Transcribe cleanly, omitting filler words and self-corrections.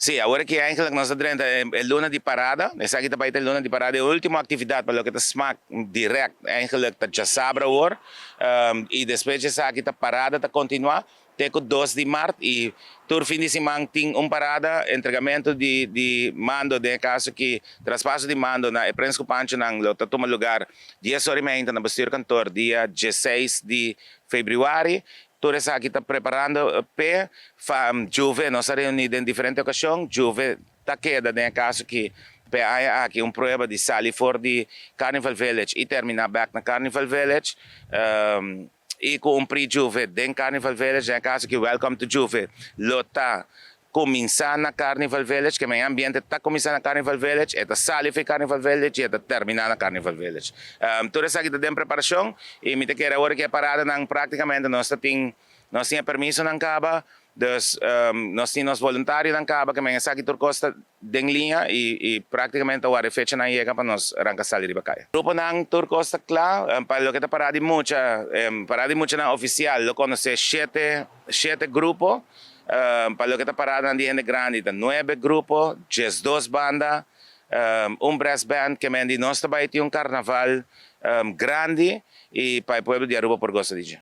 Si, awor cu eigenlijk nos ta drenta e luna di parada, esaki ta e luna di parada, e ultimo actividad pa loke ta SMAC direct, eigenlijk ta diasabra awor, y despues esaki ta parada ta continua, te cu 2 di maart y tur fin di siman tin un parada, entregamento di mando, den caso cu traspaso di mando na e Prins cu Pancho nan lo ta tuma lugar 10:30 na bestuurskantoor dia 16 di februari. Tur esaki ta preparando pa Juve, nos a reuni den diferente ocasion, Juve ta keda den caso cu pa aki un prueba di sali for di Carnival Village y termina back na Carnival Village. Y cu un pre-Juve den Carnival Village, den caso cu Welcome to Juve, lo ta cuminsa na Carnival Village, cu e ambiente ta cuminsa na Carnival Village, ta sali for Carnival Village y ta termina na Carnival Village. Tur esaki ta den preparacion y mi ta kere awor cu e parada nan practicamente nos tin permiso nan caba, dus nos tin voluntario nan caba, cu esaki tur cos ta den liña y practicamente awor e fecha nan yega pa nos ranca sali riba caya. Grupo nan tur cos ta cla, pa loke ta parada di mucha, parada di mucha nan oficial, lo conoce shete grupo, pa loke ta parada di hende grandi, ta nuebe grupo, 12 banda, un brass band kiermen nos tambe tin un carnaval grandi y pa e pueblo di Aruba por gosa di.